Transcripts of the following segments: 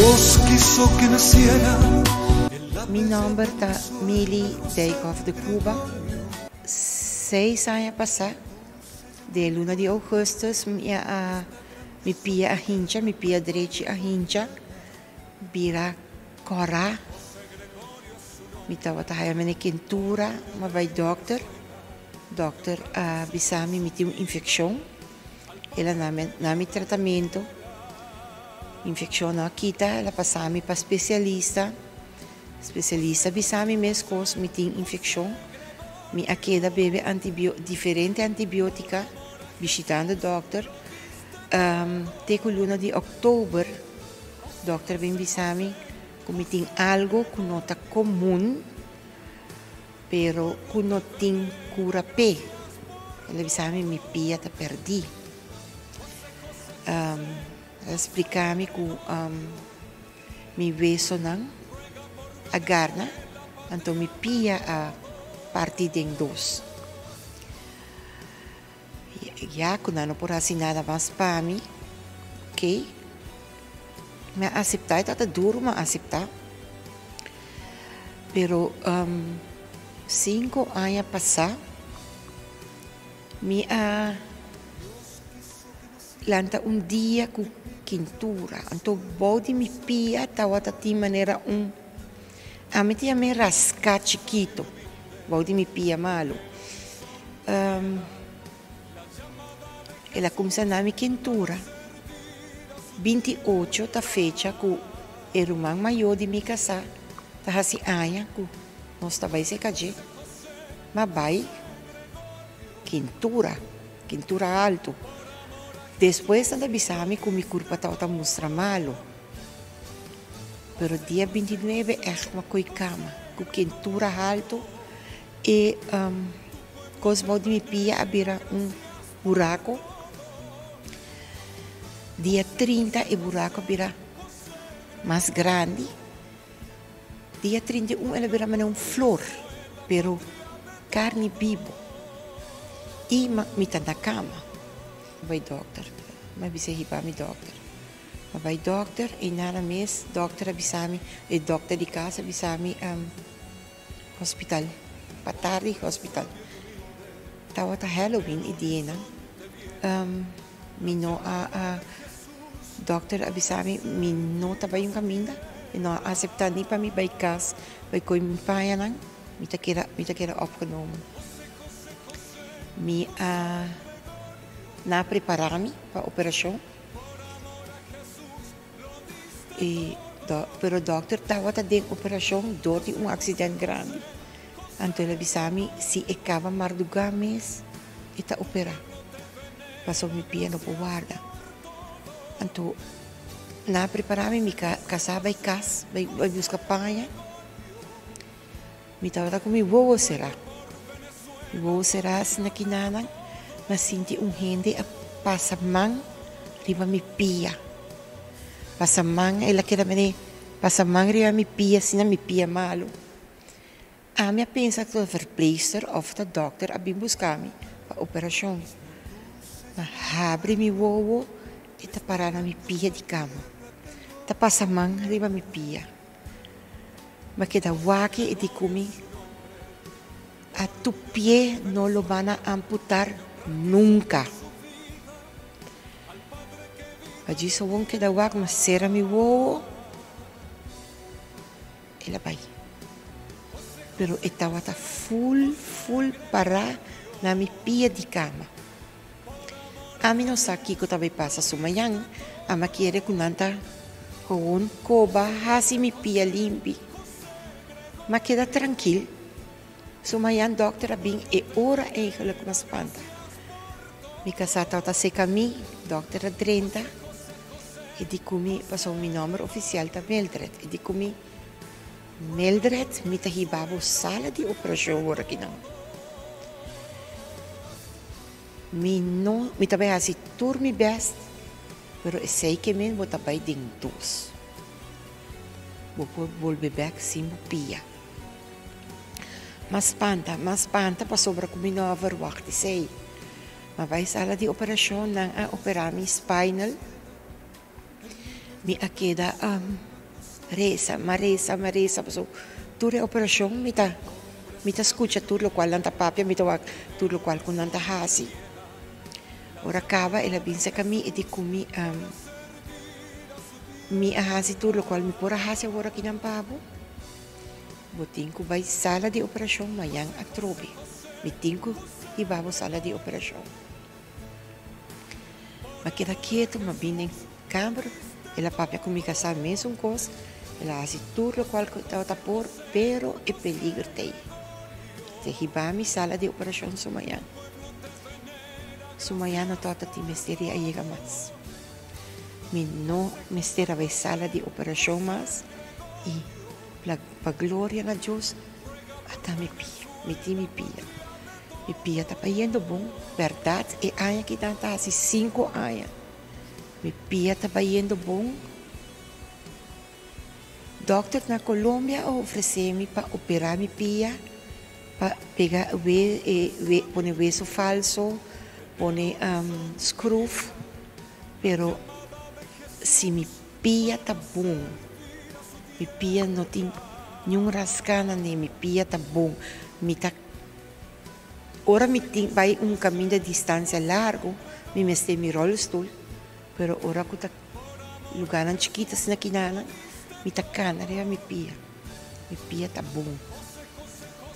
Dios quiso que naciera. Mi nomber ta Mili Dijkhoff de Cuba. Seis aña pasá, den luna di ougùstùs, mi a mi pia a hincha, mi pia drechi a hincha, bira kòrá. Mi tabata haya mene kentura, mi a bai dòkter. Dòkter a bisa mi mi tin un infekshon. El a na mi tratamentu. Infekshon no a kita, el a pasa mi pa spesialista. Spesialista a bisa mi meskos, mi tin infekshon. Mi a keda bebe diferente antibiotika bishitando dòkter. Te ku luna di òktober dòkter a bin bisa mi ku mi tin algu ku no ta komun. Pero ku no tin kura p'e. El a bisa mi, mi pia ta pèrdí. El a splika mi ku mi wesonan a garna, anto mi pia a parti den dos. Ya ku nan no por hasi nada mas pa mi, oke, mi a aseptá. E tabata duru, mi a aseptá. Pero sinku aña pasá mi a lanta un dia ku kintura. Anto bou di mi pia tabata tin manera un, ami ta yam'é raská chikitu bou di mi pia malu. El a kumsa na mi kintura. 28 ta fecha ku e ruman mayó di mi kasá ta hasi aña ku nos ta bai serka dje. Ma bai kintura, kintura altu. Despues nan ta bisa mi ku mi kurpa tabata mustra malu. Pero dia 29 ègt mi a koi kama ku kintura altu. E kos bou di mi pia a bira un buraku. Dia 30 e buraku a bira mas grandi. Dia 31 el a bira manera un flor, pero karni bibu. I mi ta na kama. Bai dòkter. Mi a bisa hiba mi dòkter. Mi a bai dòkter i nada mes dòkter a bisa mi, e dòkter di kas a bisa mi. Hospital, pa tardi hospital. Tabata Halloween e dianan. Mi no a a dokter a bisa mi, mi no ta bai un kaminda, e no a aseptá ni pa mi bai kas bai kohe mi pañanan, mi ta keda mi ta keda opgenomen. Mi a nan a prepará mi pa operashon. E pero dokter tabata den operashon dor di un aksident grandi. Anto el a bisa mi si e kaba mardugá mes e ta operá pasobra mi pia no por warda. Anto nan a prepará mi, mi kasá bai kas bai buska paña. Mi tabata ku mi wowo será. Mi wowo será asina ki nanan mi a sinti un hende a pasa man riba mi pia. Pasa man, el a keda mene pasa man riba mi pia asina mi pia malu. Ami a pensa ku ta verpleegster òf ta dòkter a bin buska mi pa operashon. Mi a habri mi wowo e ta pará na mi pia di kama. Ta pasa man riba mi pia. Ma keda wak e di ku mi, A tu pie no lo van a amputar nunka. A djis awor keda wak, ma sera mi wowo, el a bai. Pero e tabata ful ful pará na mi pia di kama. Ami no sa kiko ta bai pasa su mañan, ama kere ku nan ta gewoon koba hasi mi pia limpi. Ma keda trankil, su mañan dòkter a bin e ora eigenlik m'a spanta. Mi kasá tabata seka mi, dòkter a drenta, e di ku mi, pasobra mi nòmber ofisial ta Mildred, e di ku mi, Mildred, mi ta hiba bo sala di operashon wor akinan. Mi no, mi ta bai hasi tur mi best, pero esei ke men bo ta bai den dos. Bo por bolbe bek sin bo pia. M'a spanta, m'a spanta pasobra ku mi no a verwagt esei. M'a bai sala di operashon, nan a operá mi spinal. Mi a keda. Resa, m'a resa, m'a resa, paso tur e operashon mi ta mi ta skucha tur lokual nan ta papia, mi ta wak tur lokual ku nan ta hasi. Ora kaba el a bin serka mi e di ku mi, Mi a hasi tur lokual mi por a hasi awor aki nan pa bo. Bo tin ku bai sala di operashon mañan atrobe. Mi tin ku hiba bo sala di operashon. M'a keda ketu, m'a bin den kamber, el a papia ku mi kasá mesun kos, el a hasi tur lokual ku tabata por, pero e peliger t'ei. Te hiba mi sala di operashon su mañan. Su mañan no tabata tin mester di a yega mas. Mi no mester a bai sala di operashon mas i pa gloria na Dios ata mi pia, mi tin mi pia. Mi pia ta bayendo bon, bèrdat e aña aki nan ta hasi sinku aña. Mi pia ta bayendo bon. Dòkter na Colombia a ofresé mi pa operá mi pia, pa pega we pone weso falso, pone skruf, pero si mi pia ta bon, mi pia no tin niun raská na ne, mi pia ta bon, mi ta ora mi tin bai un kaminda distansia largu mi mester mi ròlstul, pero ora ku ta. Lugánan chikito asina kinanan mi ta kana riba mi pia. Mi pia ta bon.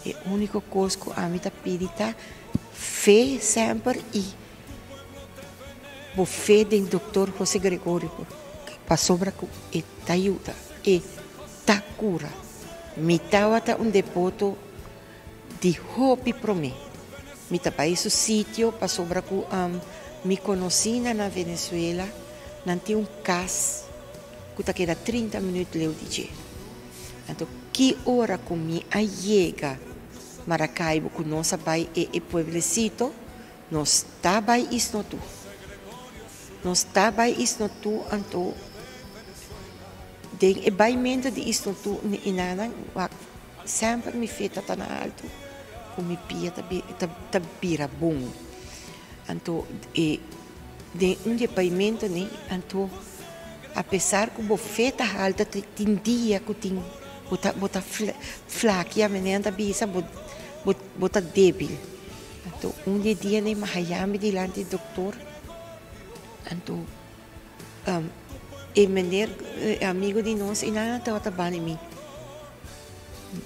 E úniko kos ku ami ta pidi ta fe semper i bo fe den doktor José Gregorio pasobra ku e ta yuda, e ta kura. Mi tabata un depoto di hopi promé. Mi ta bai su sitio pasobra ku mi konosínan na Venezuela nan tin un kas ku ta keda 30 minüt leu di dje. Anto ki ora ku mi a yega Maracaibo ku nos a bai e e pueblecito, nos ta bai Isnotu. Nos ta bai Isnotu anto den e baimentu di Isnotu inanan wak Semper mi fe ta ta na altu ku mi pia ta ta bira bon. Anto e den un di e paimentonan anto apesar ku bo fe ta haltu tin dia ku tin bo ta bo ta flakia manera nan ta bisa bo bo ta debil. Anto un di e dianan mi a haya mi dilanti e doktor anto E meneer, e amigo di nos, e nan tabata banda di mi.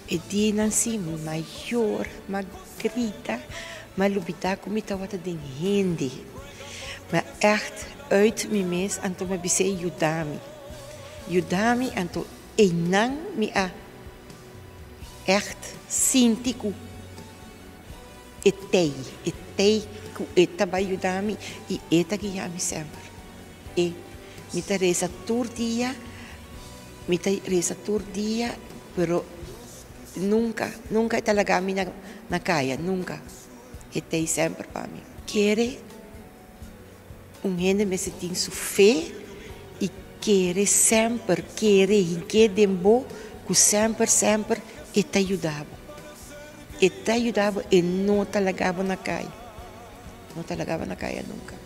E dianan si, mi a yora, mi a grita, mi a lubida ku mi tabata den hende. Mi a ègt uit mi mes, anto mi a bis'é yuda mi. Yuda mi, anto einan mi a ègt sinti ku E t'ei, e t'ei ku e ta bai yuda mi i e ta guia mi semper. E. Mi ta resa tur dia, mi ta resa tur dia, pero nunka, nunka e ta laga mi na na kaya, nunka. E t'ei semper pa mi. Kere un hende mester tin su fe i kere semper, kere hink'é den bo ku semper, semper e ta yuda bo. E ta yuda bo, e no ta laga bo na kaya. No ta laga bo na kaya nunka.